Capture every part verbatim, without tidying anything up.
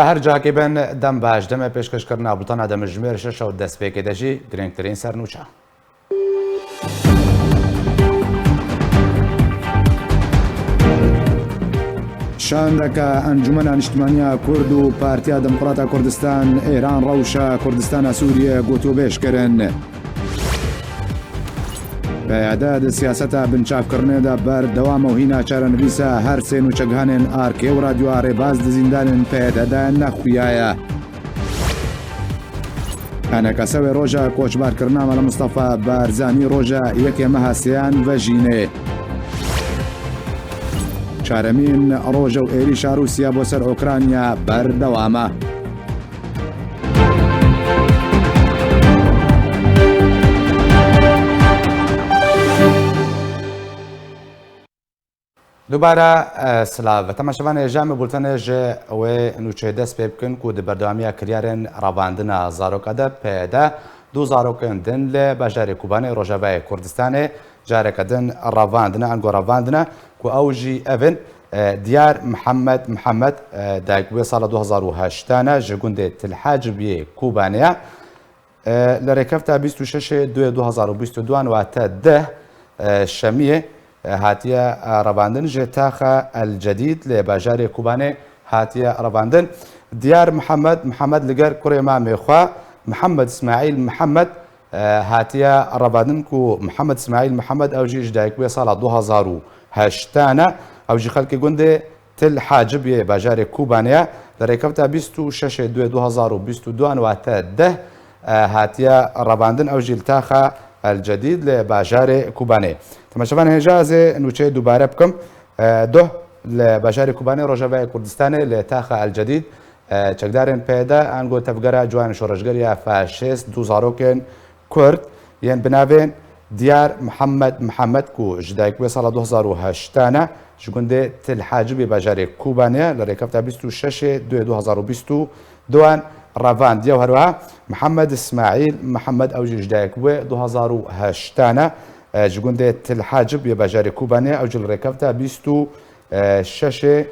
Her cihakê bin dem baş, demê pêşkêşkirina bultana demjimêr şeş û destpêkê de jî girîngtirîn sernûçe. Şandeke Encûmena Niştimaniya Kurd û Partiya Demokrata Kurdistan Êran rewşa Kurdistana Sûriyê gotûbêj kirin. P Y D di siyaseta binçavkirinê de berdewam e û hîna çarenivîsa her sê nûçegihanên Arkê û Radyoa Rêbaz di zîndanên P Y D de nexuyaye. Enekese wê roja koçbarkirina Mela Mistefa Barzanî roja yekê meha sêyan vejînê. Çaremîn roja û êrîşa Rûsya bo ser Ukrayna berdewam e. Dubare, e, silav. Temaşevanê, ji em bultenê ji wê nûçê dest pê bikin ku di berdewamiya kiryarên revandina zaroka de P Y D du zarokên din li bajarê Kobanê Rojavayê Kurdistanê careke din revandine, ango revandine ku ew jî ev in, e, Diyar Mihemed Mihemed, e, dayikbûyê sala du hezar û heştan e, ji gundê Til Hacibiyê Kobanê ye. E, li rêkefta bîst û şeşê duyê du hezar û bîst û duan wate deh, e, Şemiyê, e, hatiye, e, revandin, ji taxa El Cedîd li bajarê Kobanê hatiye revandin. Diyar Mihemed Mihemed li gel kurê mamê xwe Mihemed Ismaîl Mihemed, e, hatiye revandin ku Mihemed Ismaîl Mihemed ew jî ji dayikbûyê sala du hezar û heştan e. Ew jî xelkê gundê Til Hacib yê bajarê Kobanê ye. Li rêkefta bîst û şeşê duyê du hezar û bîst û duan wate deh, e, hatiye revandin, ew jî li taxa El Cedîd li bajarê Kobanê. Temaşevan, hêja ez ê nûçeyê dubare bikim. E, duh li bajarê Kobanê Rojavayê Kurdistanê li taxa El Cedîd, e, çekdarên P Y D ango tevgera ciwan şoreşger ya faşîst du zarokên Kurd yên bi navên Diyar Mihemed Mihemed ku ji dayikbûyê sala du hezar û heştan e, ji gundê Til Hacibê bajarê Kobanê ye, li rêkefta bîst û şeşê duyê du hezar û bîst û duan revandiye û herwiha Mihemed Ismaîl Mihemed ew jî ji dayikbûyê du hezar û heştan e, e, ji gundê Til Hacib yê bajarê Kobanê ye, ew jî li rêkefta bîst û şeşê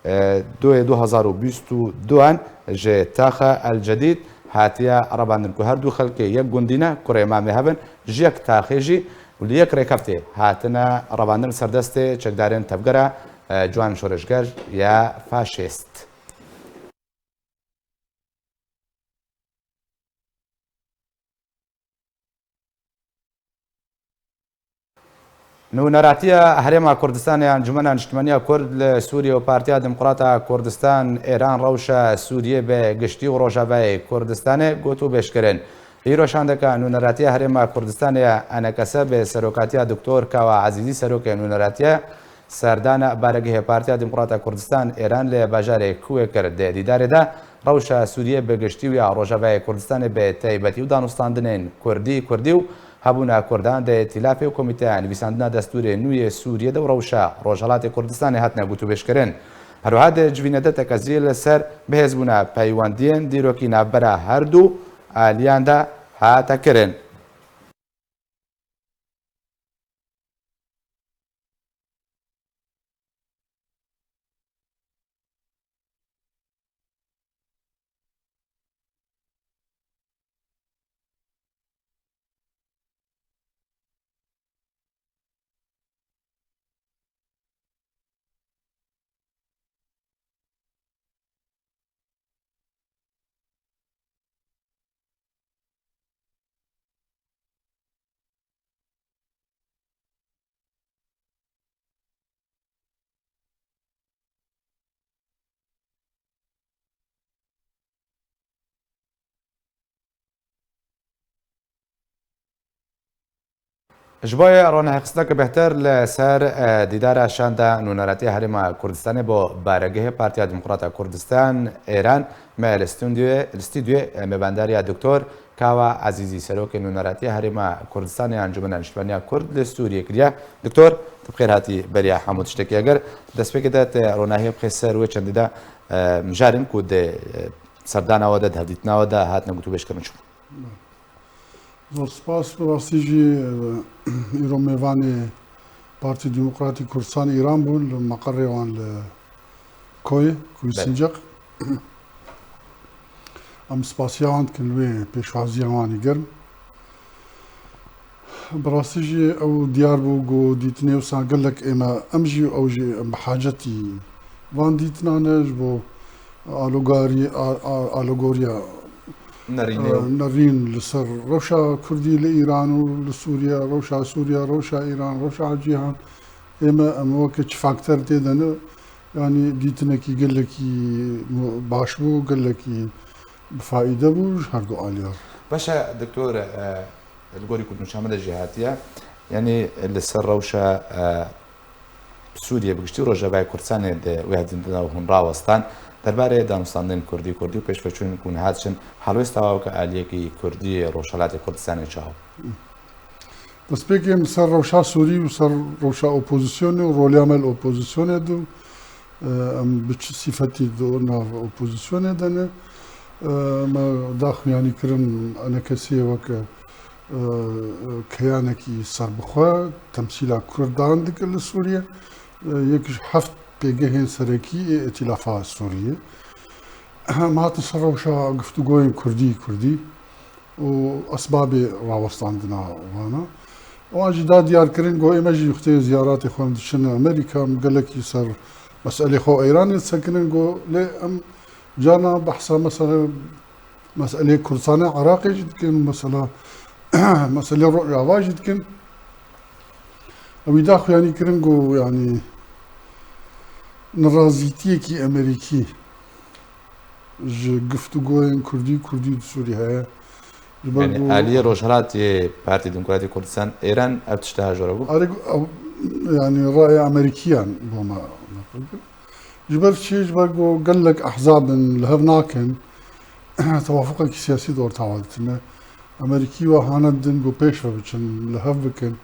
e, doyê du hezar û bîst û duan ji taxa El Cedîd hatiye revandin ku her du xelkê yek gundî ne, kurê mamê hev in, ji yek taxê jî û li yek rêkeftê hatine revandin ser destê çekdarên tevgera, e, ciwan şoreşger ya faşîst. Nûneratiya Herêma Kurdistanê ya Encûmena Niştimaniya Kurd li Sûriye û Partiya Demokrata Kurdistan Êran rewşa Sûriyê bi giştî û Rojavayê Kurdistanê gotûbêj kirin. Îro şandeka Nûneratiya Herêma Kurdistanê ya ENKS bi serokatiya Doktor Kawa Ezîzî serokê nûneratiya Serdana baregehê Partiya Demokrata Kurdistan Êran li bajarê Kuwê kir. Di dîdarê de rewşa Sûriyê bi giştî û ya Rojavayê Kurdistanê bi taybetî û danûstandinên Kurdî, Kurdî û hebûna Kurdan di tîlafê û Komîteya Nivîsandina Destûrê Nû yê Sûriyê de û rewşa Rojhelatê Kurdistanê hatine gotûbêjkirin. Herwiha di civînê de tekezî li ser bihêzbûna peywendiyên dîrokî navbera her du aliyan de hate kirin. Ji bo yê ronahîxistineke bêhtir li ser, e, dîdara şanda Nûneratiya Herêma Kurdistanê bo baregehê Partiya Demokrata Kurdistan Êran, me li stûdyoyê, li stûdyoyê, e, mêvandariya Doktor Kawa Ezîzî, serokê Nûneratiya Herêma Kurdistanê ya Encûmena Niştimaniya Kurd li Sûriyê kiriye. Doktor, tu bi xêr hatî beriya hemû tiştekî. Eger destpêkê de te ronahiyê bixê ser wê çendî de, e, mijarên ku di, e, serdana we de, di hevdîtina we de hatine gotûbêjkirin çi bû? Zor spas, bi rastî jî, e, îro mêvanê Partî Demokratîk Kurdistan Îran bûn, li meqerê wan li Koyê, Koyê Belê. Sincek. Em spasiya wan dikin wê pêşwaziya wan ê germ. Bi rastî jî ew diyar bû ku dîtinê wisa gelek ême, em jî û ew jî em bi hacetî van dîtinan e ji bo alogarî-, a-, a-, alogoriya, Nerînê û e, nerîn li ser rewşa kurdî li Îran û li Sûriye, rewşa Sûriye, rewşa Îran, rewşa cîhan. Ême em weke çi faktor tê de ne, yanî dîtinekî gelekî mu-, baş bû, gelekî bi faîde bû ji her du aliyan. Baş e, doktor, e, li gorî ku nûçe me de jî hatiye, yanî li ser rewşa, e, Sûriye bi giştî û Rojavayê Kurdistanê di wê hevdîtinê de hûn rawestan, derbarê danûstandinên kurdî, kurdî û pêşveçûn ku niha diçin, helwêsta we weke aliyekî kurdî Rojhelatê Kurdistanê çawa? Destpêkê em li ser rewşa Sûrî û ser rewşa opozîsyonê û rolya me li opozîsyonê de, e, em bi çi sîfetî di nav opozîsyonê de ne, e, me da xuyanî kirin enekesiyê weke, e, keyanekî serbixwe, temsîla Kurdan dike li Sûriye. E, yek ji heft pêgehên serekî ê Îtîlafa Sûriyê. Em hatin ser rewşa guftûgoyên kurdî, kurdî. û esbabê rawestandina wana. Wan jî da diyarkirin ku ême jî wextê ziyaretê xwe diçin Amerîka, em gelekî ser meselê xwe û Îranê disekinin ku lê em carna behsa mesela meselê Kurdistanê Iraqê jî dikin, mesela meselê Rojava jî dikin. Ew îda xuyanî kirin ku yanî nerazîtiyekî Amerîkî ji guftûgoyên kurdî, kurdî di Sûrî heye. Ji ber Yanî ku aliyê rojhilatê Partî Demokratîk Kurdistan Êran ev tişt daha jor bû? Arê, ew, yanî raya Amerîkiyan bo me naqil kir. Ji ber çi? Ji ber ku gelek ehzab in, li hev nakin, tewafuqekî siyasî di orta wan de tune. Amerîkî we hane didin ku pêş ve biçin, li hev bikin.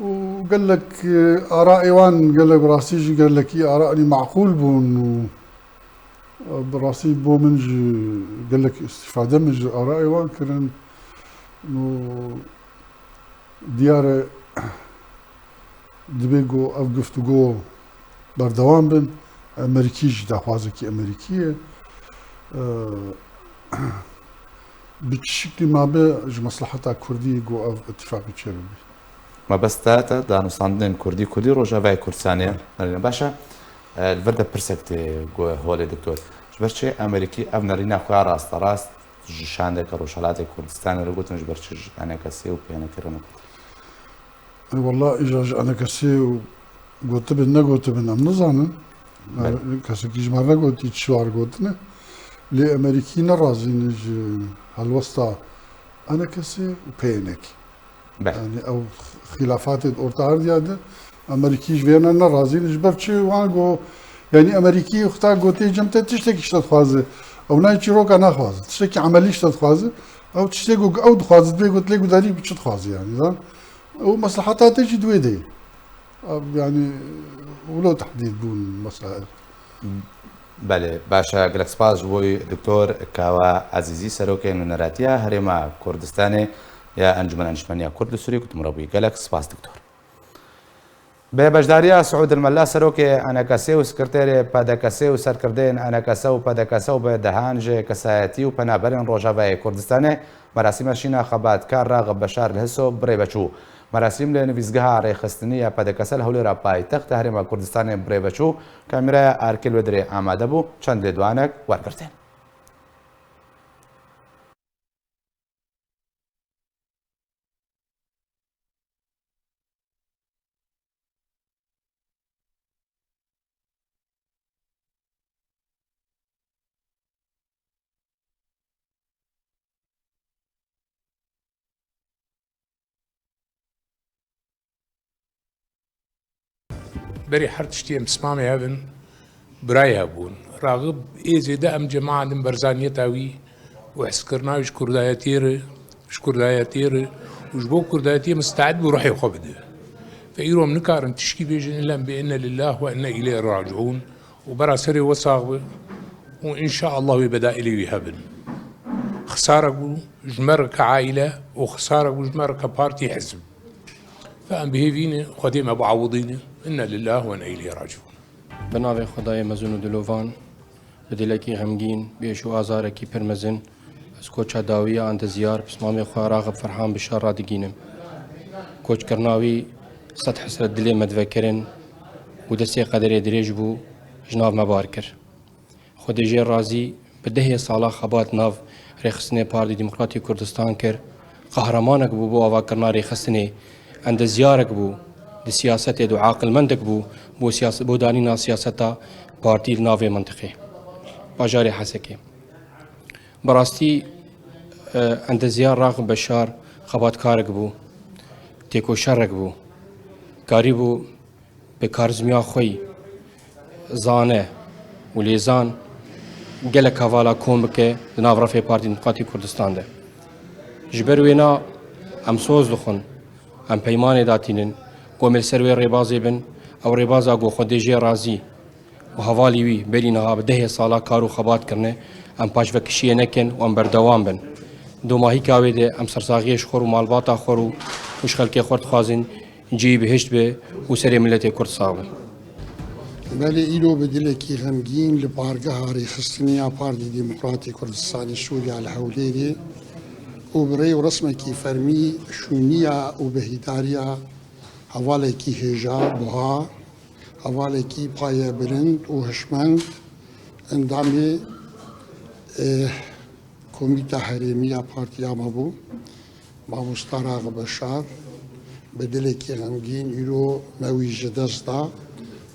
Û gelek, e, arayê wan, gelek rastî jî gelekî arayê maqûl bûn û, e, bi rastî bo min jî gelek îstîfade min ji arayê wan kirin. Û diyar e, dibê ku ev guftûgo berdewam bin. Amerîkî jî daxwazekî Amerîkî ye. E, Bi çi şiklî mabe ji mesleheta kurdî ku ev îtîfaqî çêbibe? Mebesta te danûstandinên kurdî, kurdî Rojavayê Kurdistanê. Belê. Baş e, e, li vir de pirsek tê ku holê doktor. Ji ber çi Amerîkî ev nerîna xwe ya rasterast ji şandeke Rojhelatê Kurdistanê re gotin, ji ber çi ji E N K S ê û P N K re negot? E, wela îja ji E N K S ê û gotibin, negotibin, em nizanin. Belê. E, kesekî ji me negotî çi war gotine. Lê Amerîkî nerazî ne ji helwesta E N K S ê û P N K. Belê. Yanî ew xilafatê di orta herdiya de Amerîkî ji vê ne nerazî ne. Ji ber çi wan go, yanî Amerîkî xwe ta gotiye cem te tiştekî ji te dixwaze. Ew nayê çîroka naxwaze. Tiştekî emelî ji te dixwaze. Ew tiştê ku ew dixwaze, divê ku tu lê gudarî bi çi dixwazî yanî, zan? Û mesleheta te jî di wê de ye. Ev, yanî, wilo tehdîd bûn mesail. Belê, baş e, gelek spas ji bo wî Doktor Kawa Ezîzî, Serokê Nûneratiya Herêma Kurdistanê ya Encûmena Niştmaniya Kurd li Sûriyê, ku tu min re bûyî. Gelek spas, Doktor. Bi beşdariya Siûd El Mela, Serokê E N K S ê û Sekreterê P D K S ê û serkirdeyên E N K S û P D K S û bi dehan ji kesayetî û penaberên Rojavayê Kurdistanê, merasîma şîna xebatkar Raxib Beşar li Hiso bi rê ve çû. Merasîm li nivîsgeha rêxistinî ya P D K S li Hewlêra paytexta Herêma Kurdistanê bi rê ve çû. Kamîraya Arkê li wê derê amade bû, çend lêdwanek wergirtin. Berê her tiştî em pismamê hev in, birayê hev bûn. Raxib ê zêde em cemaetin berzaniyeta wî û hezkirina wî ji kurdayetiyê re, ji kurdayetiyê re û ji bo kurdayetiyê misteed bû ruhê xwe bide. Fe îro em nikarin tişkî bêjin, illa em bê inne lillah we inne îleyh raciûn û bera serê we sax be û înşaallah wê bedaîlê wî hebin. Xisarek bû ji me re ke aîle û xisarek bû ji me re ke partî, hizb. Fe em bi hêvî ne, Xwedê me biawidîne. Inna lillah we inna îleyh raciûn. Bi navê Xwedayê mezin û dilovan, Bi dilekî xemgîn, bi êş û azarekî pir mezin, ez koça dawî ya endezyar pismamê xwe Raxib Ferhan Bişar radigînim. Koçkirina wî sed hesret dilê me divekirin û destê qederê dirêj bû, ji nav me bar kir. Xwedê jê razî, bi dehê sala xebat nav rêxistinê Partî Demokratî Kurdistan kir. Qehremanek bû bo avakirina rêxistinê, endezyarek bû di siyasetê de û aqilmendek bû bo siyas-, bo danîna siyaseta partî li navê mintiqê, bajarê Hesekê. Bi rastî, e, endezyar Raxib Beşar xebatkarek bû, têkoşerek bû. Karîbû bi karizmiya xwe yî zane û lêzan gelek hevala kom bike di nav refê Partî Demokratîk Kurdistan de. Ji ber wêna em soz dixwin, em peymanê datînin, ku em ê li ser wê rêbazê bin, ew rêbaza ku Xwedê jê razî û hevalî wî berî niha bi dehê sala kar û xebat kirine, em paşvekişiyê nekin û em berdewam bin. Domahîka wê de em sersaxiyê ji xwe û malbata xwe û, û ji xelkê xwe dixwazin, cihî bihişt be û serê miletê Kurd sax be. Belê îro bi dilekî xemgîn li pargeha rêxistinî ya Partî Demokratîk Kurdistanê Sûriya li Hewlêrê û bi rê û resmekî fermî şûniya û behdariya hevalekî hêja, buha, hevalekî payebilind û hişmend, endamê, eh, Komîta Herêmî ya partiya me bû, mamosta Raxib Beşar, bi dilekî xemgîn îro me wî ji dest da.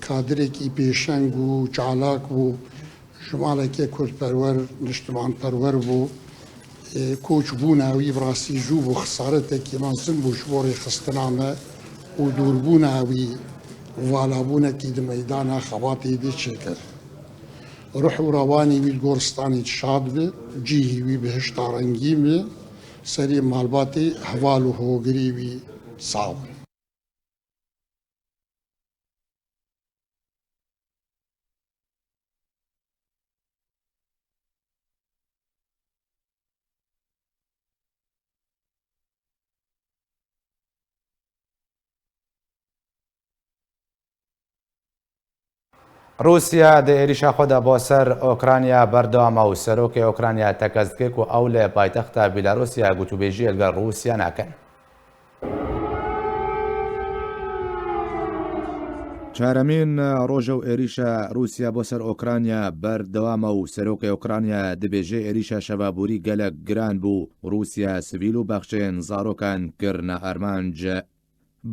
Kadrekî pêşeng û çalak bû, ji maleke kurdperwer, niştimanperwer bû. Ê, koçbûna wî bi rastî zû bû, xesaretekî mezin bû ji bo rêxistina me û dûrbûna wî, valabûnekî di meydana xebatê de çêkir. Ruh û rewanî wî di goristanê şad be, cihî wî bihişta rengîn be, serê malbatê, heval û hogirê wî sax bin. Rûsya di êrîşa xwe de bo ser Ukrayna berdewam e û serokê Ukrayna tekez dike ku ew li paytexta Bîlarûsya gotûbêjiyê li gel Rûsya nakin. Çaremîn roja û êrîşa Rûsya bo ser Ukrayna berdewam e û serokê Ukrayna dibêje êrîşa şeva borî gelek giran bû. Rûsya sivîl û baxçeyên zarokan kirine armanc.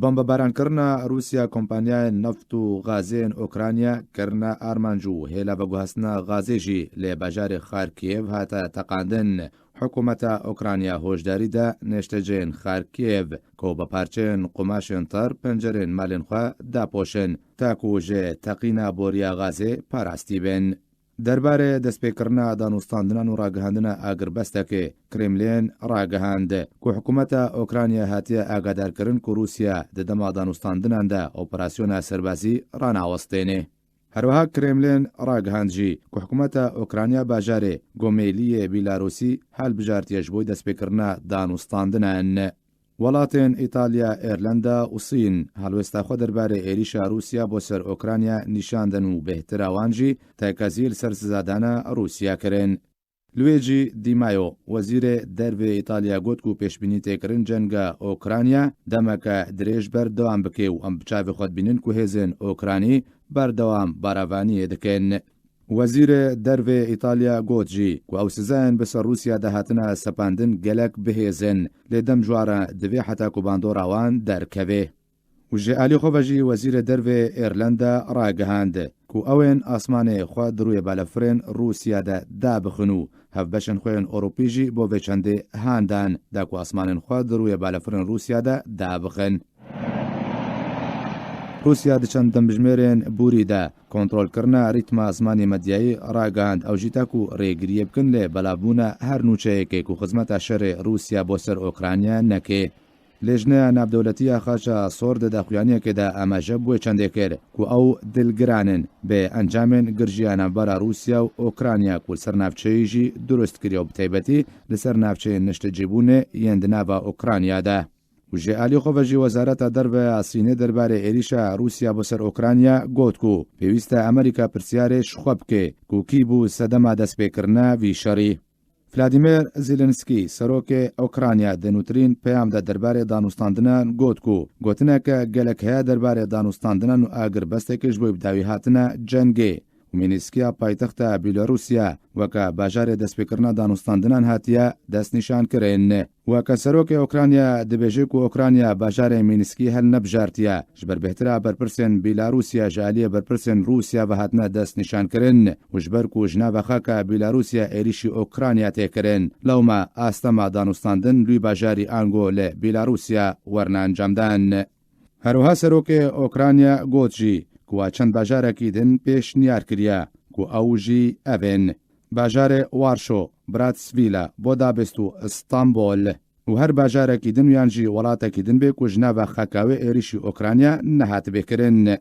Bombebaran kirina Rûsya kompanyayên neft û gazê yên Ukrayna kirine armanc û hêla veguhestina gazê jî li bajarê Xarkîv hate teqandin. Hikûmeta Ukrayna hoşdarî da niştecihên Xarkîv ku bi parçeyên qumaşên tar pencerên malên xwe dapoşin, ta ku ji teqîna boriya gazê parastî bin. Derbarê destpêkirina danûstandinan û ragihandina agirbestekê, Kremlin ragihand ku hikûmeta Ukrayna hatiye agadarkirin ku Rûsya di dema danûstandinan de operasyona serbazî ranawestêne. Herwiha Kremlin ragihand jî ku hikûmeta Ukrayna bajarê Gomeliyê Bîlarûsî hilbijartiye ji bo destpêkirina danûstandinan. Welatên Îtalya, Îrlanda û Sîn helwêsta xwe derbarê êrîşa Rûsya bo ser Ukrayna nîşan din û bêhtira wan jî tekezî li ser sizadana Rûsya kirin. Luigi Di Maio, wezîrê dervê Îtalya got ku pêşbînî tê kirin cenga Ukrayna demeke dirêj berdewam bike û em bi çavê xwe dibînin ku hêzên Ukraynî berdewam baravaniyê dikin. Wezîrê dervê Îtalya got jî ku ew sizayên bi ser Rûsya de hatine sepandin gelek bihêz in, lê dem ji wan re divê heta ku bandora wan derkeve. Û ji alî xwe ve jî wezîrê dervê Îrlanda ragihand ku ew ên asmanê xwe di rûyê balafirên Rûsya de dabixin û hevbeşên xwe yên Ewropî jî bo vê çendê han dan da ku asmanên xwe di rûyê balafirên Rûsya de dabixin. Rûsya di çend demjimêrên borî de kontrolkirina rîtma zimanê medyayî ragihand, ew jî ta ku rêgiriyê bikin lê belavbûna her nûçeyekê ku xizmeta şerê Rûsya bo ser Ukrayna neke. Lêjneya Navdewletî ya Xaça Sor di daxuyaniyekê de amaje bi wê çendê kir ku ew dilgiran in bi encamên girjiya navbera Rûsya û Ukrayna ku li ser navçeyê jî dirust kiriye û bi taybetî li ser navçeyên niştecîbûnê yên di nava Ukrayna de. Û ji alî xwe ve jî Wezareta Derve ya Sînê derbarê êrîşa Rûsya bo ser Ukrayna got ku pêwîst e Amerîka pirsiyarê ji xwe bike ku kî bû sedema destpêkirina vî şerî. Vladimir Zelensky, serokê Ukrayna, di nûtirîn peyam de derbarê danûstandinan got ku gotineke gelek heye derbarê danûstandinan û agirbestekê ji bo bi dawî hatina cengê û Mînîskiya paytexta Bîlorûsiya weke bajarê destpêkirina danûstandinan hatiye destnîşankirin. Weke serokê Ukrayna dibêje ku Ukrayna bajarê Mînîskî hel nebijartiye, ji ber bêhtira berpirsên Bîlarûsiya ji aliyê berpirsên Rûsiya ve hatine destnîşankirin û ji ber ku ji nava xaka Bîlarûsiya êrîşî Ukrayna tê kirin, lewma astema danûstandin li wî bajarî ango li Bîlarûsiya werine encamdan. Her wiha serokê Ukrayna got jî ku wa çend bajarekî din pêşniyar kiriye ku ew jî ev ên: bajarê Warşo, Bratisvîla, Budapest û Stenbol û her bajarekî din yan jî welatekî din bê ku ji nava xaka wê êrîşî Ukrayna nehatibê kirin.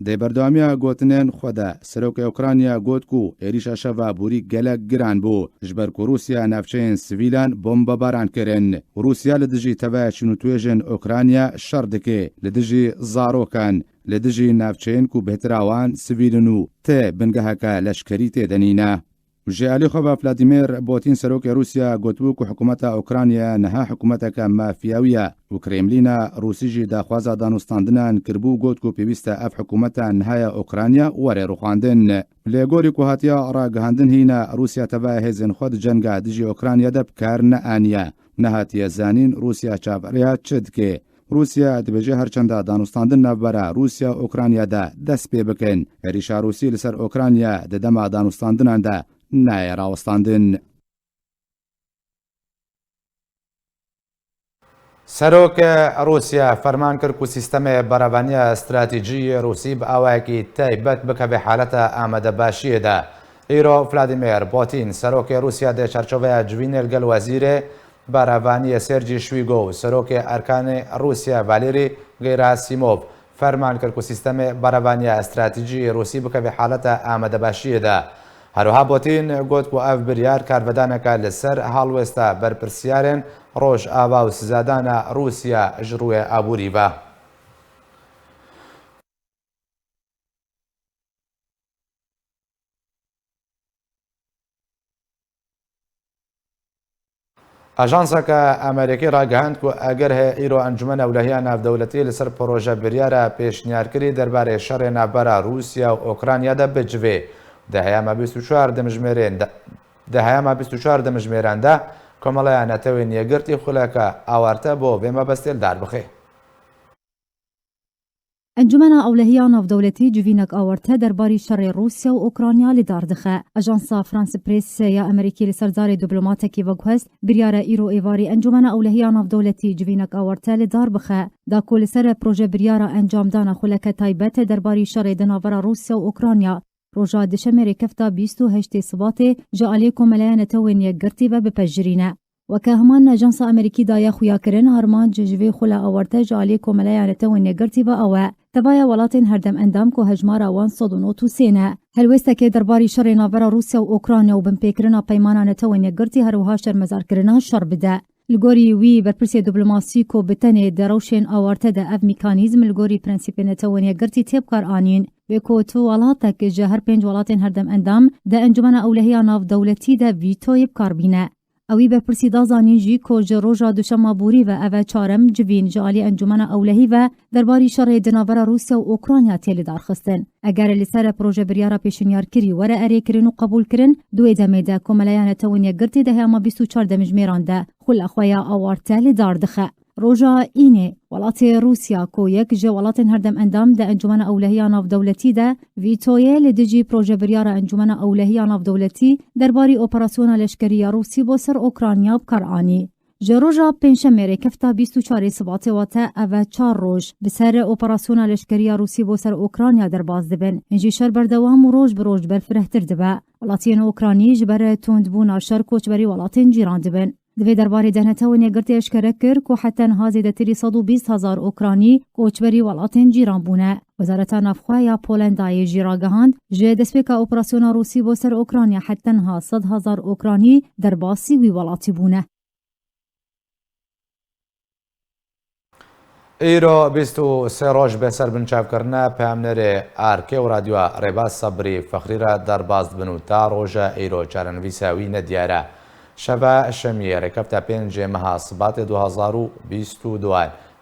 Di berdewamiya gotinên xwe de, serokê Ukrayna got ku êrîşa şeva borî gelek giran bû, ji ber ku Rûsya navçeyên sivîlan bombebaran kirin. Rûsya li dijî tevaya çîn û tuêjên Ukrayna şer dike, li dijî zarokan, li dijî navçeyên ku bêhtira wan sivîl in û ti bingeheke leşkerî tê de nîne. Ji alî xwe ve Vladimir Putin, serokê Rûsya, gotibû ku hikûmeta Ukraynayê niha hikûmeteke mafyawî ye û Kremlîna Rûsî jî daxwaza danûstandinan kiribû, got ku pêwîst e ev hikûmeta niha ya Ukrayna were rûxandin. Lê gorî ku hatiye ragihandin hîna Rûsya tevaya hêzên xwe di cenga dijî Ukrayna de bi kar neaniye. Nehatiye zanîn Rûsya çaverêya çi dike. Rûsya dibêje her çenda danûstandin navbera Rûsya û Ukrayna de dest pê bikin, êrîşa Rûsî li ser Ukrayna di dema danûstandinan de nayê rawestandin. Serok Rûsya ferman kir ku sîstemê berevaniya stratejî yê Rûsî bi awayekî taybet bikeve haleta amadebaşiyê de. Îro Vladimir Putin, serokê Rûsya, di çarçoveya civînê li gel wezîrê berevaniyê Sergî Şwîgo û serokê erkanê Rûsya Valêrî Gerasimov ferman kir ku sîstemê berevaniya stratejî yê Rûsî bikeve haleta amadebaşiyê de. Her wiha Putin got ku ev biryar karvedaneke li ser halwêsta berpirsiyarên Rojava û sizadana Rûsya ji rûyê aborî ve. Ajanseke Amerîkî ragihand ku eger heye îro Encûmena Ewlehiya Navdewletî li ser proje biryara pêşniyarkirî derbarê şerê navbera Rûsya û Ukrayna de bicivê, di heyama bîst û çar dimjmêrên de, di heyama bîst û çar dimjmêran de Komeleya Netewên Yekgirtî xuleke awarte bo vê mebestê li dar bixe. Encûmena Ewlehiya Navdewletî civînek awarte derbarî şerê Rûsya û Ukrayna li dar dixe. Ajansa France Press ya Amerîkî li ser zarê diplomatekî veguhest, biryare îro êvarî Encûmena Ewlehiya Navdewletî civînek awarte li dar bixe, da ku li ser proje biryara encamdana xuleke taybet derbarî şerê di navbera Rûsya û Ukrayna roja dişemê rêkefta bîst û heştê Sibatê ji alî Komeleya Netewên Yekgirtî ve bipejirîne. Weke heman ajansa Amerîkî daye xuyakirin, armanc ji vê xula awarte ji alî Komeleya Netewên Yekgirtî ve ew e. Tevaya welatên herdem endam ku hejmara wan sed û nod û sê ne. Helwêstekê derbarî şerê navbera Rûsya û Ukrayna û binpêkirina Peymana Netewên Yekgirtî her wiha şermezarkirina şer bide. Li gorî wî, berpirsê diplomasî ku bi tenê di rewşên awarte de ev mîkanîzm li gorî prensîpên Netewên Yekgirtî tê bikaranîn, bê ku tu welatek ji her pênc welatên herdem endam di Encûmena Ewlehiya Navdewletî de vîtoyê bi kar bîne. Ewî berpirsî da zanîn jî ku ji roja duşema borî ve, ev e çarem civîn ji alî Encûmena Ewlehî ve derbarî şerê di navbera Rûsya û Ukrayna tê lidarxistin. Eger li ser proje biryara pêşinyarkirî were erêkirin û qebûlkirin, di wê demê de Komeleya Netewên Yekgirtî di heyama bîst û çar demjimêran de xula xwe ya awarte li dar dixe. Roja Înê, welatê Rûsya ku yek ji welatên herdem endam di Encûmena Ewlehiya Navdewletî de vîtoyê li dijî proje biryara Encûmena Ewlehiya Navdewletî derbarî operasyona leşkerî ya Rûsî bo ser Ukrayna bi kar anî. Ji roja Pêncşemê rêkefta bîst û çarê Sibatê, wate ev e çar roj, bi ser operasyona leşkerî ya Rûsî bo ser Ukrayna derbas dibin. Hin jî şer berdewam û roj bi roj berfirehtir dibe. Welatiyên Ukraynî ji ber tundbûna şer koçberî welatên cîran dibin. Di vê derbarê de Netewên Yekgirtî eşkere kir ku heta niha zêdetirî sed û bîst hezar Ukraynî koçberî welatên cîran bûne. Wezareta Navxwe ya Polandayê jî ragihand, ji destpêka operasyona Rûsî bo ser Ukrayna heta niha sed hezar Ukraynî derbasî wî welatî bûne. Îro bîst û sê roj be ser binçavkirina peyamnerê Arkê û Radyoya Rêbaz Sebrî Fexrî re derbas dibin û ta roja îro çarenivîsa wî nediyar e. Şeva şemiyê rêkefta pêncê meha Sibatê du hezar û bîst û du,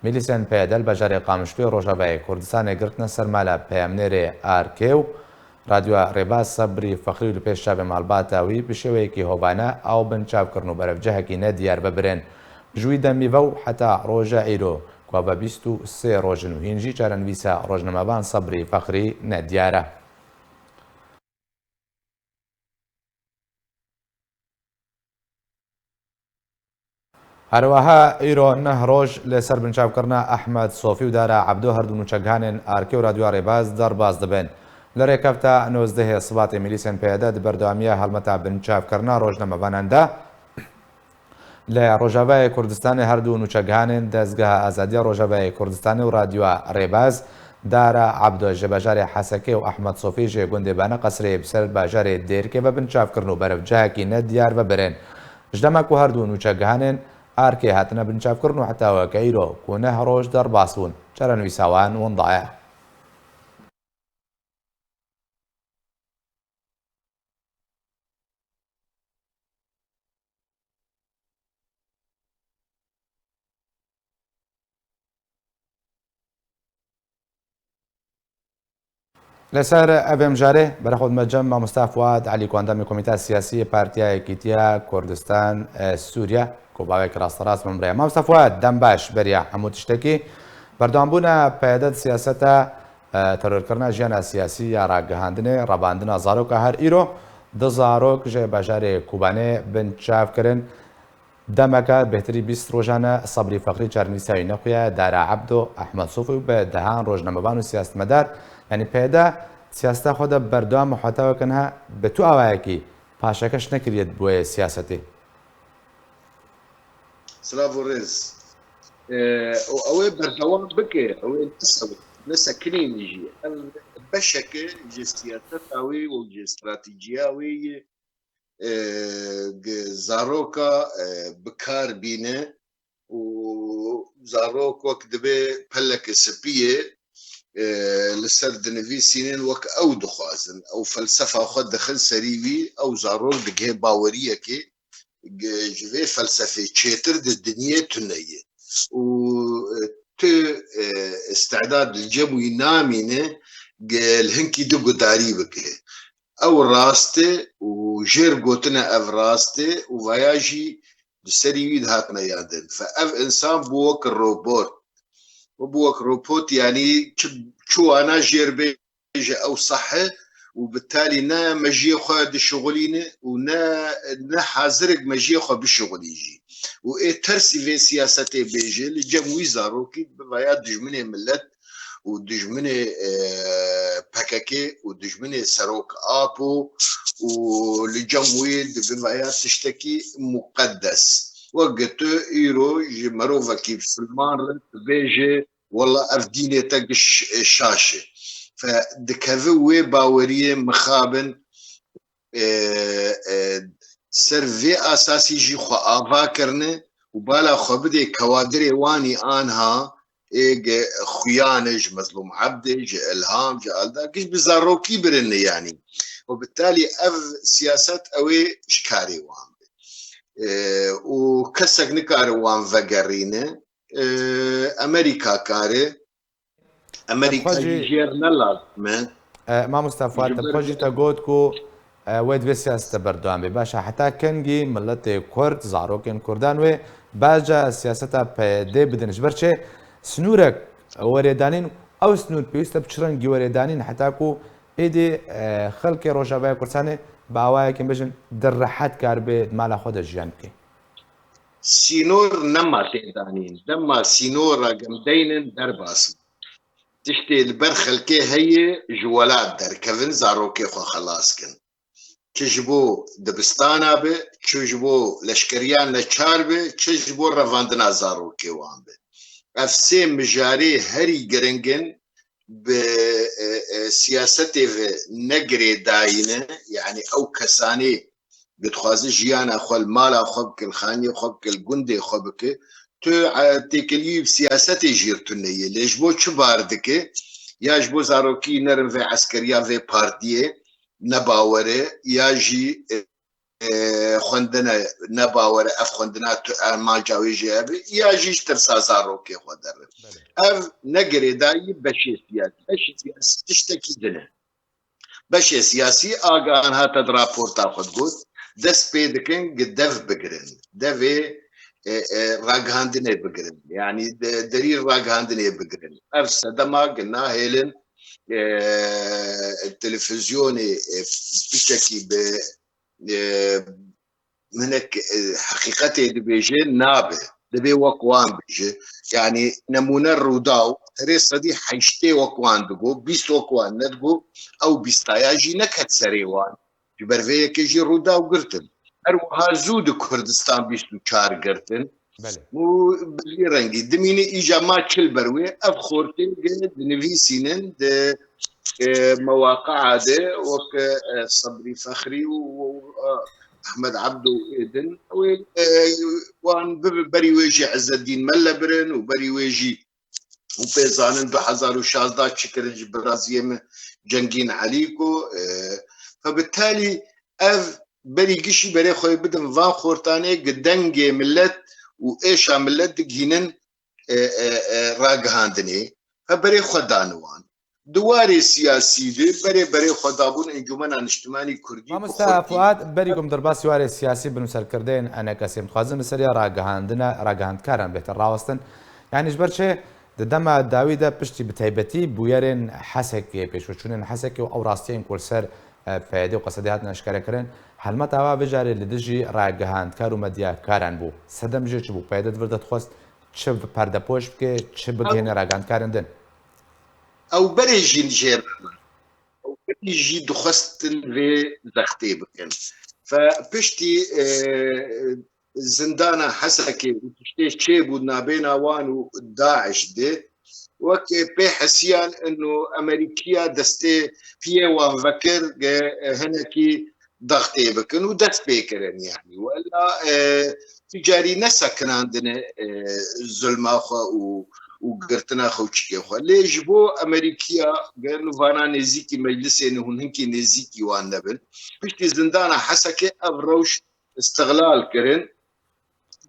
milîsên P Y D li bajarê Qamişloyê Rojavayê Kurdistanê girtine ser mala peyamnerê Arkê û Radyoya Rêbaz Sebrî Fexrî û li pêş çavê malbata wî bi şêweyekî hovane ew binçav kirin û berevcehekî nediyar vebirin. Ji wî demî ve û heta roja îro, ku ve bîst û sê roj in û hîn jî çarenivîsa rojnamevan Sebrî Fexrî nediyar e. Herweha îro neh roj li ser binçavkirina Ehmed Sofî û Dara Ebdo, her du nûçegihanên Arkê û Radyoya Rêbaz derbas dibin. Li rêkefta nozdehê Sibatê milîsên P Y D di berdewamiya helmeta binçavkirina rojnamevanan de li Rojavayê Kurdistanê her du nûçegihanên Dezgeha Azadiya Rojavayê Kurdistanê û Radyoya Rêbaz, Dara Ebdo ji bajarê Hesekê û Ehmed Sofî ji gundê Baneqesrê bi ser bajarê Dêrikê ve binçavkirin û berevcehekî nediyar vebirin. Ji dema ku her du nûçegihanên Arkê hatine binçavkirin û heta weke îro ku neh roj derbas bûn, çarenivîsa wan winda ye. Li ser ev mijarê berê xwe dime cem mamosta Fuad Elî ku endamê Komîteya Siyasî yê Partiya Yekîtiya Kurdistan, e, Sûriye, ku bawek rasterast min re ye. Mamosta Fuad, dem baş beriya hemû tiştekî. Berdewambûna P Y D di siyaseta, e, terorkirina jiyana siyasî ya ragihandinê, revandina zaroka her îro du zarok ji bajarê Kobanê binçav kirin. Demeke bêhtirî bîst rojan e Sebrî Fexrî çarenivîsa wî nexuya, Dara Ebdo, Ehmed Sofî û bi dehan rojnamevan û siyasetmedar, yanî P Y D siyaseta xwe de berdewam e heta weke niha bi tu awayekî paşekeş nekiriye di bo yê siyasetê. Silav û rêz. Ee, û ew ê berdewam bike, ew ê nesew-, nesekinîne jî. Ev beşeke ji siyaseta wê û ji stratejiya wê ye. E, gi zaroka, e, bi kar bîne û zarok wek dibe peleke spî ye, e, li ser dinivîsînin wek ew dixwazin. Ew felsefa xwe dixin serî wî, ew zarok digihê baweriyekê, gi-, ji vê felsefê çêtir di dinyê tune ye. Û, e, tu, e, îstidad li cem wî namîne, gi-, li hinkî di gudarî bike. Ew rast e û jêr gotine ev rast e û vaya jî di serî wî dihat meyandin. Fe ev însan bû wek robot. Bû wek robot, yanî çi, çi wana jêr bêje ew sah e û bi talî ne mejiyê xwe dişixulîne û ne, ne hazirek mejiyê xwe bişixulî jî. Û ê tersî vê siyasetê bêje, li cem wî zarokî bi vaya dijminê milet û dijminê, e, P K K û dijminê Serok Apo û li cem wî dibe vaya tiştekî muqedes. Wek tu îro ji mirovekî bisilman re dibêje, wela ev dînê te giş, e, şaş e. Fe dikeve wê baweriyê mixabin, e, e, ser vê asasî jî xwe ava kirine û bala xwe bidê kewadirê wanî anha ê ge xuyan e ji Mezlûm Ebdê, ji Ilham, ji Alda, giş bi zarokî birine yanî. Û bi talî ev siyaset ew ê ji karê wan be. E, û kesek nikare wan vegerîne. E, Amerîka kare. Amerîka Te xwe jî jî jêr ne lazim e. E, mamosta Fuat, Ji te ber xwe jî te got ku, e, wê divê siyasete berdewam bê. Baş e, heta kengî miletê Kurd, zarokên Kurdan wê baca siyaseta P Y D bidin? Ji ber çi? Sinûrek werê danîn, ew sinûr pêwîst e bi çi rengî werê danîn, heta ku êdî, e, xelkê Rojavaya Kurdistanê bi awayekî bêjin di rehet karibe di mala xwe de jiyan bike? Sînor nema tê danîn. Dema sînora gem deynin derbas. Tiştê li ber xelkê heye ji welat derkevin, zarokê xwe xelas kin. Çi ji bo dibistana be, çi ji bo leşkeriya neçar be, çi ji bo revandina zarokê wan be. Ev sê mijarê herî giring in, bi, e, e, siyasetê ve ne girêdayî ne, yanî ew kesanê ku dixwaze jiyana xwe li mala xwe bike, li xaniyê xwe bike, li gundê xwe bike, tu, e, têkiliyî bi siyasetê jî tune ye. Lê ji bo çi bar dike? Ya ji bo zarokî nerin vê eskeriya vê partiyê nebawere, ya jî, e, e, xwendine nebawere, ev xwendina tu armanca wê jî hebe, ya jî ji tirsa zarokê xwe derin. Belê. Ev ne girêdayî beşê siyasî. Beşê siyasî tiştekî din e. Beşê siyasî agan hate di raporta xwe digot, dest pê dikin gi dev bigirin. Devê, e, e, ragihandinê bigirin. Yanî de-, derî ragihandinê bigirin. Ev sedema gi nahêlin, e, televîzyonê, e, piçekî bi, e, hinek, e, heqîqetê dibêje, nabe. Dibê wek wan bêje. Yanî nemûne Rûdaw, serê sedî heştê wek wan digo, bîst wek wan nedigo, ew bîstaya jî neket serê wan. Ji ber vê yekê jî Rûdaw girtin. Her wiha zû di Kurdistan bîst û çar girtin. Belê. Û bi vî rengî dimîne îca ma çil ber wê, ev xortê ge dinivîsînin di, e, mewaqia de wek, e, Sebrî Fexrî û, û, e, Ehmed Ebdo û êdin. Ew ê, e, wan bi-, berî wê jî Ezzedîn Melle birin û berî wê jî û pê zanin du hezar û şazdeh çi kirin ji biraziyê min Cengîn Elî ku, e, fe bi talî ev berî gişî berê xwe bidin van xortanê gi dengê millet û êşa millet digihînin, e, e, e, ragihandinê. Fe berê xwe dan wan. Di warê siyasî de berê berê xwe dabûn Encûmena Niştimanî Kurdî bi Mamoste xortî Fuat, berî ku em derbasî warê siyasî bin û serkirdeyên enekesê, em dixwazin li ser ya ragihandina, ragihandkaran bêhtir rawestin. Yanî ji ber çi di dema dawî de piştî bi taybetî bûyerên Hesekê, pêşveçûnên Hesekê û ew rastiyên ku li ser, e, P Y D û Qesedê hatine eşkerekirin, helmeta wa vê carê li dijî ragihandkar û medyakaran bû. Sedem jê çi bû? P Y D di vir de dixwest çi perdepoş bike, çi bigihîne ragihandkarên din? Ew berê jî jê re, ew berê jî dixwestin vê zextê bikin. Fe piştî, e, zindana Hesekê û tiştê çêbû nabêna wan û DAIŞ de, wek pê hesiyan ino Amerîkiya destê piyê wan vekir ge hinekî daxtê bikin û dest pê kirin, yanî. Wela, e, tu carî nesekinandine, e, zulma xwe û, û girtina xwe û çikê xwe. Lê ji bo Amerîkiya, ger nû vana nêzîkî meclisê ne hûn hinkî nêzîkî wan nebin. Piştî zindana Hesekê ev rewş îstixlal kirin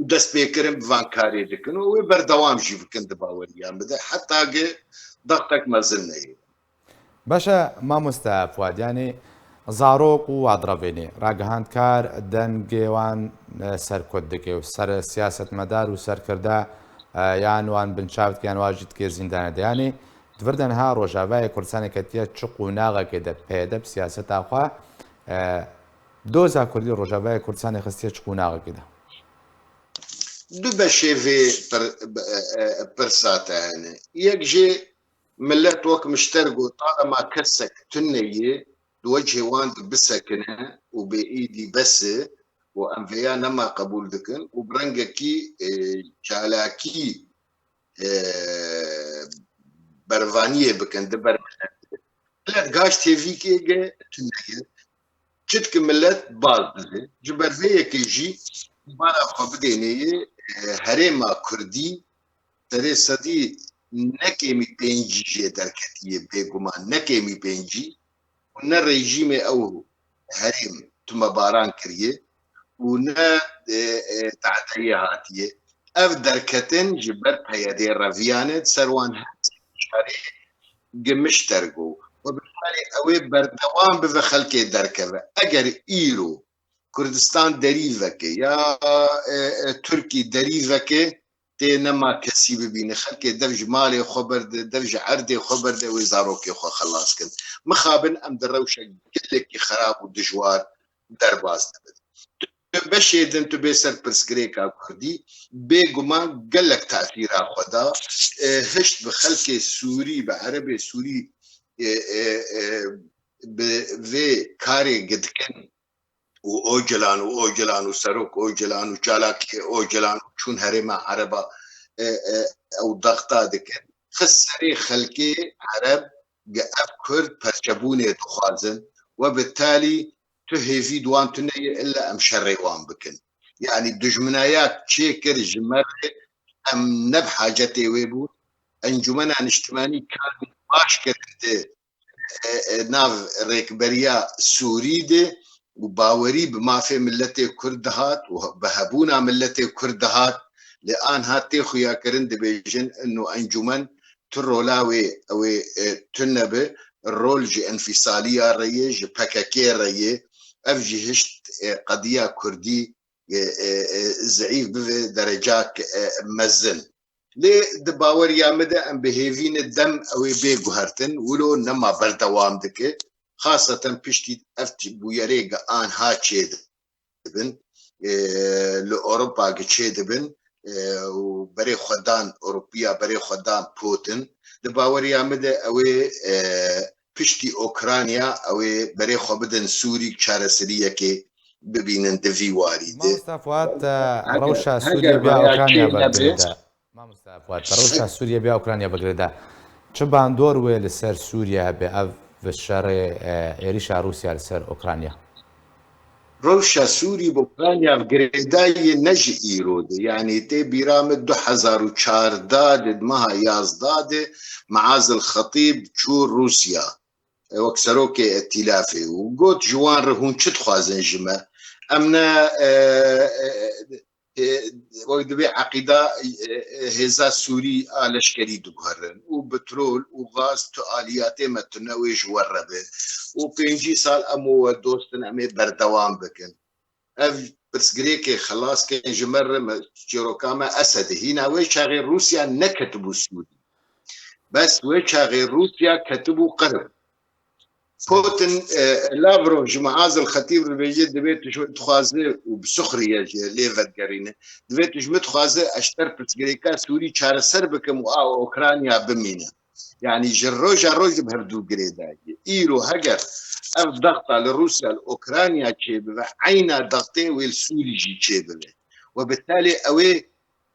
û dest pê kirin bi van karê dikin û wê berdewam jî bikin di baweriya min de. Heta ge daxtek mezin neyê. Baş e, mamoste Fuad, yanî zarok û adirevênê, ragihandkar dengê wan, e, serkut dike û ser siyasetmedar û serkirda, e, yan wan binçav dike yan wan jî dike zîndanê de. Yanî di vir de niha Rojavayê Kurdistanê ketiye çi qonaxekê de P Y D bi siyaseta xwe, e, doza Kurdî Rojavayê Kurdistanê xistiye çi qonaxekê de? Du beşê vê pir-, e, e, pirsa te hene. Yek jê millet wek mişter got, talema kesek tune yê di wecihê wan de bisekine û bê êdî bes e û em vêya nema qebûl dikin û bi rengekî, e, çalakî, e, bervaniyê bikin di ber millet. Millet gaş têvîkê ge tune ye. Çitki millet baz dibe. Ji ber vê yekê jî bala xwe bidêne yê, e, herêma Kurdî serê sedî ne kêmî pêncî jê derketiye, bêguman ne kêmî pêncî û ne rejîmê ew herêm tumebaran kiriye û ne, e, e, tehdeyê hatiye. Ev derketin ji ber P Y D'ê reviyane, ser wan her çarê gimiş dergo. We bi xalê ew ê berdewam bive xelkê derkeve. Eger îro Kurdistan derî veke ya, e, e, Tirkî derî veke, tê nema kesî bibîne. Xelkê dev ji malê xwe berde, dev ji erdê xwe berde, wê zarokê xwe xelas kin. Mixabin em di rewşek gelekî xerab û dijwar derbas dibin. Tu beşê din tu bê ser pirsgirêka Kurdî, bêguman gelek tesîra xwe da. E, hişt bi xelkê Sûrî, bi Erebê Sûrî, e, e, e, bi vê karê dikin û Ocalan û Ocalan û Serok Ocalan û çalakiyê Ocalan û çûn herêma Ereba, e, e, ew daxta dikin. Xist serê xelkê Ereb ge ev Kurd perçebûnê dixwazin we bi talî tu hêvî di wan tune ye, illa em şerê wan bikin. Yanî dijminaya çêkir ji me re em ne bi hacetê wê bûn. Encûmena Niştimanî karê baş kirin di, e, e, nav rêkberiya Sûrî de û bawerî bi mafê miletê Kurd dihat û bi hebûna miletê Kurd dihat. Lê anha tê xuyakirin, dibêjin ino encûmen tu rola wê, ew ê, e, tune be, rol ji Enfîsaliya re ye, ji P K K re ye. Ev jî hişt, e, qediya Kurdî, e, e, e, zeîf bibe derecak, e, mezin. Lê di baweriya min de em bi hêvî ne dem ew ê bê guhertin, wilo nema berdewam dike. Xaseten piştî ev tî bûyerê ge anha çêdibin, e, li Ewropa ge çêdibin, e, û berê xwe dan Ewropiya, berê xwe dan Putin. Di baweriya min de ew ê, e, piştî Ukrayna ew ê berê xwe bidin Sûrî, çareseriyekê bibînin di vî warî de. Mamosta Fuat, e, Heger, rewşa heger Sûriyê bê vaya Ukrayna çê ve nebe, girêda. Mamosta Fuat, rewşa Sûriyê bê Ukrayna ve girêda. Çi bandor wê li ser Sûriye hebe ev şerê, e, êrîşa Rûsya li ser Ukrayna? Rewşa Sûrî bi Ukrayna girêdayî ne ji îro de. Yanî tê bîra min du hezar û çardeh de, di meha yazdeh de Meazil Xetîb çû Rûsya, e, wek serokê etîlafê û got ji wan re, hûn çi dixwazin ji me? Em ne, e, e, e, e, wek dibê eqîda, e, e, hêza Sûrî a leşkerî diguherin û petrol û gaz tu aliyatê me tune wê ji we re be û pêncî sal em û we dost in, em ê berdewam bikin. Ev pirsgirêkê xelas kin ji me re, me, çîroka me Esed e. Hîna wê çaxê Rûsya neketibû Sûrî. Bes wê çaxê Rûsya ketibû qirib. Putin, e, Lavrov ji Meazil Xetîb re dibêje, divê tu ji min dixwaze û bi suxriye jî lê vedigerîne. Divê tu ji min dixwaze ez ji te re pirsgirêka Sûrî çareser bikim û a Ukrayna bimîne. Yanî ji roja roj bi hevdû girêdayî. Îro heger ev daxta li Rûsya li Ukrayna çêbibe, eyna daxtê wê li Sûrî jî çêbibe. We bi talê ew ê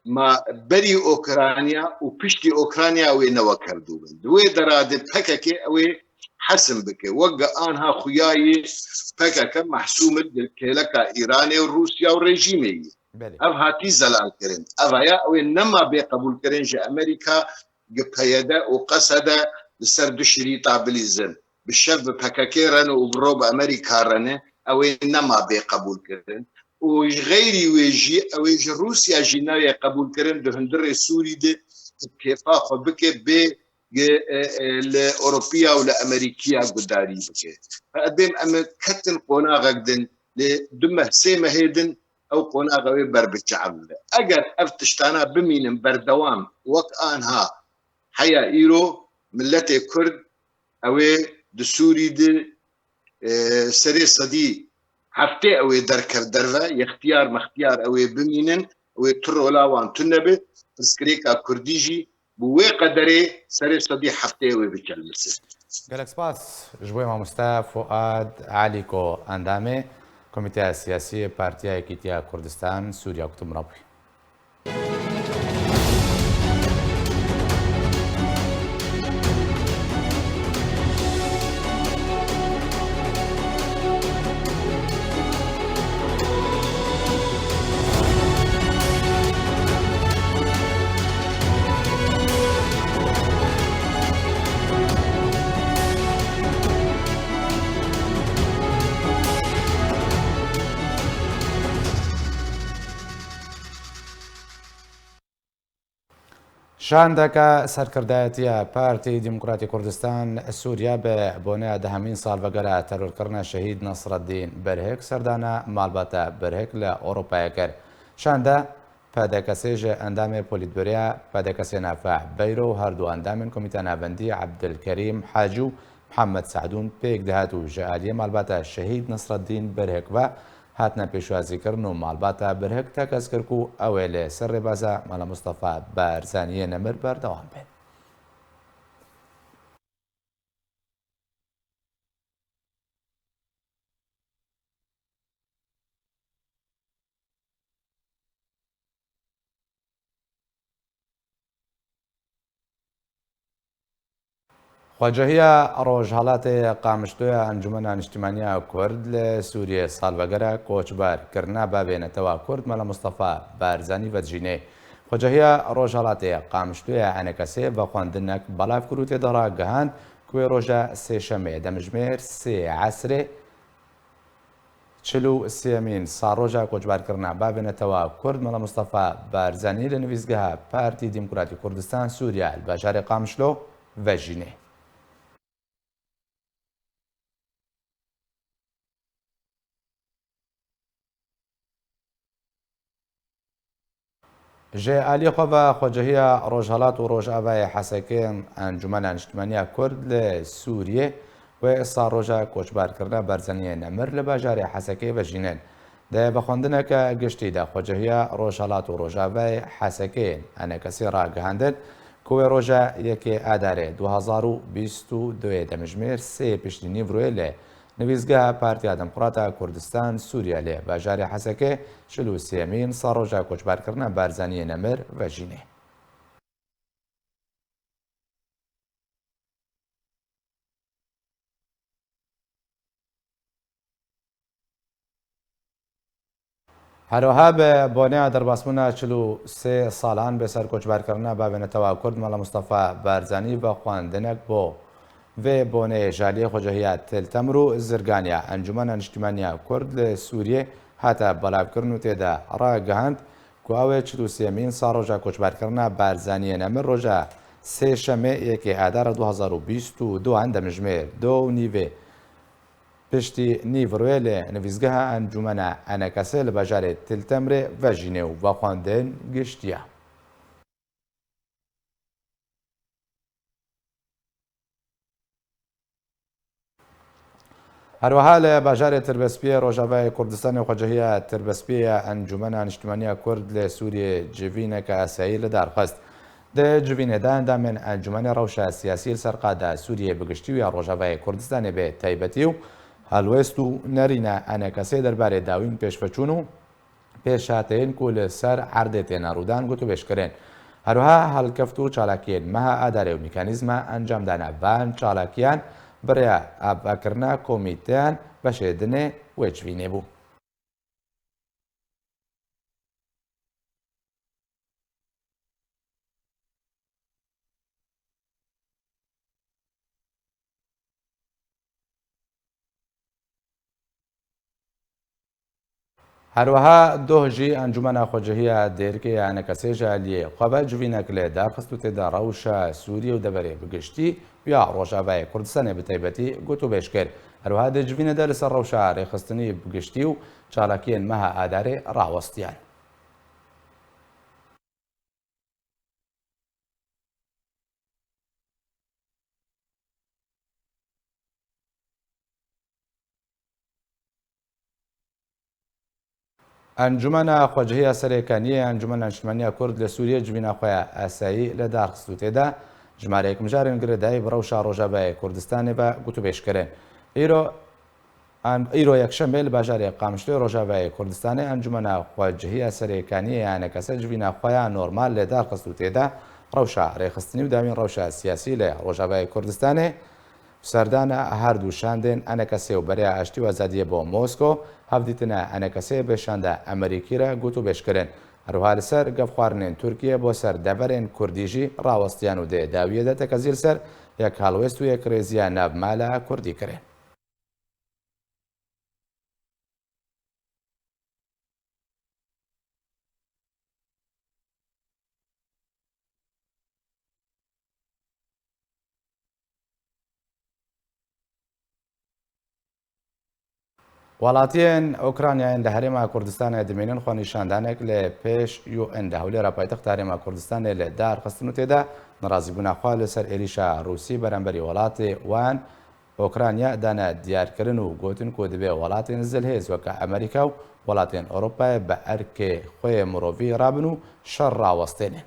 ma berî Ukrayna û piştî Ukrayna wê ne wek hevdû bin. Di wê dera de P K K ew ê hesim bike. Wek ge anha xuyayê P K K mehsûm e di kêleka Îranê û Rûsya û rejîmê yê. Belê. Ev hatî zelal kirin. Ev haya ew ê nema bê qebûl kirin ji Amerîka, gi P Y D û Qesede li ser du şirîta bilîzin. Bi şev bi P K K re ne û bi ro bi Amerîka re ne, ew ê nema bê qebûl kirin. Û ji xeyrî wê jî, ew ê ji Rûsya jî nayê qebûl kirin di hundirê Sûrî de kêfa xwe bike bê, e, e, li Ewropiya û li Amerîkiya gudarî bike. Em ê ketin qonaxek din, lê du meh, sê mehê din ew qonaxa wê ber biçavibe. Eger ev tiştana bimînin berdewam wek anha heya îro, miletê Kurd ew ê di Sûrî de, e, serê sedî heftê ew ê derkev derve, yextiyar mextiyar ew ê bimînin, ew ê tu rola wan tune be, pirsgirêka Kurdî jî bi wê qederê serê sedî heftê ew ê biçelmise. Gelek spas ji bo mamoste Fuad Alî ku endamê Komîteya Siyasî yê Partiya Yekîtiya Kurdistan Sûriya ku tu min re bûyî. Şandeke serkirdayetiya Partî Demokratî Kurdistan Sûriye bi boneya dehemîn salvegera terorkirina Şehîd Nasreddîn Berhik serdana malbata Berhik li Ewropayê kir. Şande P D K S ji endamê Polîtbüroya P D K S Nafeh Beyro û her du endamên Komîteya Navendî Ebdilkerîm Hacî û Mihemed Sehdûn pêk dihat û ji aliyê malbata Şehîd Nasreddîn Berhik ve hatine pêşwazîkirin û malbata Berhik tekez kir ku ew ê li ser rêbaza Mela Mustafa Barzaniyê nemir berdewam be. Xwecehiya Rojhelatê Qamişloya Encûmena Niştimaniya Kurd li Sûriyê salvegera koçberkirina bavê netewa Kurd Mela Mustafa Barzanî vedijînê. Xwecehiya Rojhelatê Qamişloya ENKSê vexwendinek belav kir û tê de ragihand ku wê roja Sêşemê demjimêr sê esrê çil û sêyemîn salroja koçberkirina bavê netewa Kurd Mela Mustafa Barzanî li nivîsgeha Partî Demokratî Kurdistan Sûriye li bajarê Qamişlo vejînê. Ji alî xwe ve Xwecehiya Rojhelat û Rojavayê Hesekê Encûmena Niştimaniya Kurd li Sûriyê wê salroja koçberkirina Barzaniyê Nemir li bajarê Hesekê vejînin. Di vexwendineke giştî de Xwecehiya Rojhelat û Rojavayê Hesekê ENKSê ragihandin ku wê roja yekê Adarê du hezar û bîst û duyê demjimêr sê piştî nîvroyê li nivîsgeha Partiya Demokrata Kurdistan Sûriye li bajarê Hesekê çil û sêyemîn salroja koçberkirina Barzaniyê Nemir vejînê. Herwiha bi boneya derbasbûna çil û sê salan bi ser koçberkirina bavê netewa Kurd Mela Mustafa Barzanî vexwendinek bo vê boneyê ji aliyê Xwecehiya Til Temr û Zirganiya Encûmena Niştimaniya Kurd li Sûriyê hate belavkirin û tê de ragihand ku ew ê çil û sêyemîn salroja koçberkirina Barzaniyê Nemir roja Sêşemê yekê Adara du hezar û bîst û duan demjimêr du û nîvê piştî nîvroyê li nivîsgeha Encûmena ENKSê li bajarê Til Temrê vejînê û vexwendin giştiye. Herwiha li bajarê Tirbespiyê Rojavayê Kurdistanê Xwecehiya Tirbespiyê ya Encûmena Niştimaniya Kurd li Sûriyê civîneke asayî li dar xist. Di civînê de endamên Encûmenê rewşa siyasî li ser qada Sûriyê bi giştî û ya Rojavayê Kurdistanê bi taybetî û helwêst û nerîna ENKSê derbarê dawîn pêşveçûn û pêşhateyên ku li ser erdê têne rûdan gotûbêj kirin. Her wiha helkeft û çalakiyên meha Adarê û mîkanîzma encamdana van çalakiyan bi rêya avakirina komîteyan beşê dinê wê civînê bû. Her wiha doh jî Encûmena Xwecehiya Dêrikê ya ENKSê ji aliyê xwe ve civînek li dar xist û tê de rewşa Sûriyê û deverê bi giştî û ya Rojavayê Kurdistanê bi taybetî gotûbêj kir. Her wiha di civînê de li ser rewşa rêxistinî bi giştî û çalakiyên meha Adarê rawestiyan. Encûmena Xwecihiya Serêkaniyê ya Encûmena Niştimanî ya Kurd li Sûriyê civîna xwe ya asayî li dar xist û tê de jimareyek mijarên girêdayî bi rewşa Rojavayê Kurdistanê ve gotûbêj kirin. Îro Em îro yekşemê li bajarê Qamişloyê Rojavayê Kurdistanê Encûmena Xwecihiya Serêkaniyê ya ENKSê civîna xwe ya normal li dar xist û tê de rewşa rêxistinî û dawîn rewşa siyasî li Rojavayê Kurdistanê, serdana her du şandên ENKSê û Bereya Aştî û Azadiyê bo Mosko, hevdîtina ENKSê bi şanda Amerîkî re gotûbêj kirin. Her wiha li ser gefxwarinên Tirkiyê bo ser deverên Kurdî jî rawestiyan û di dawiyê de tekezî li ser yek helwêst û yekrêziya nav mala Kurdî kirin. Welatiyên Ukraynayên li Herêma Kurdistanê dimînin xwenîşandanek li pêş U N de hewlêra paytexta Herêma Kurdistanê li dar xistin û tê de nerazîbûna xwe li ser êrîşa Rûsî beramberî welatê wan Ukrayna dane diyarkirin û gotin ku divê welatên zilhêz weke Amerîka û welatên Ewropayê bi erkê xwe yê mirovî rabin û şer rawestênin.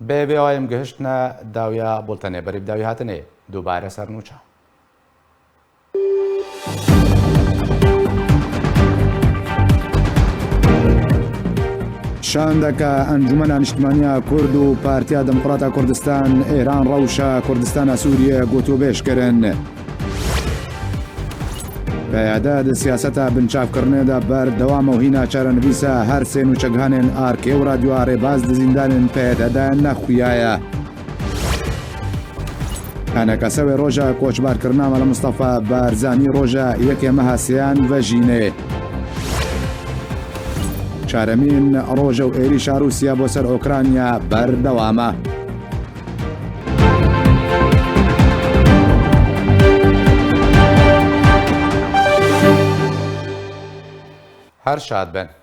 Bi vê awayê em gihiştine dawiya bultenê. Berî bi dawî hatinê dubare ser nûça. Şandeke Encûmena Niştimaniya Kurd û Partiya Demokrata Kurdistan êran rewşa Kurdistana Sûriyê gotûbêj kirin. P Y D di siyaseta binçavkirinê de berdewam e û hîna çarenivîsa her sê nûçegihanên Arkê û Radyoa Rêbaz di zîndanên P Y D de nexuyaye. Enekese wê roja koçbarkirina Mele Mistefa Barzanî roja yekê meha sêyan vejînê. Çaremîn roja û êrîşa Rûsya bo ser Ukrayna berdewam e. Her şad bin.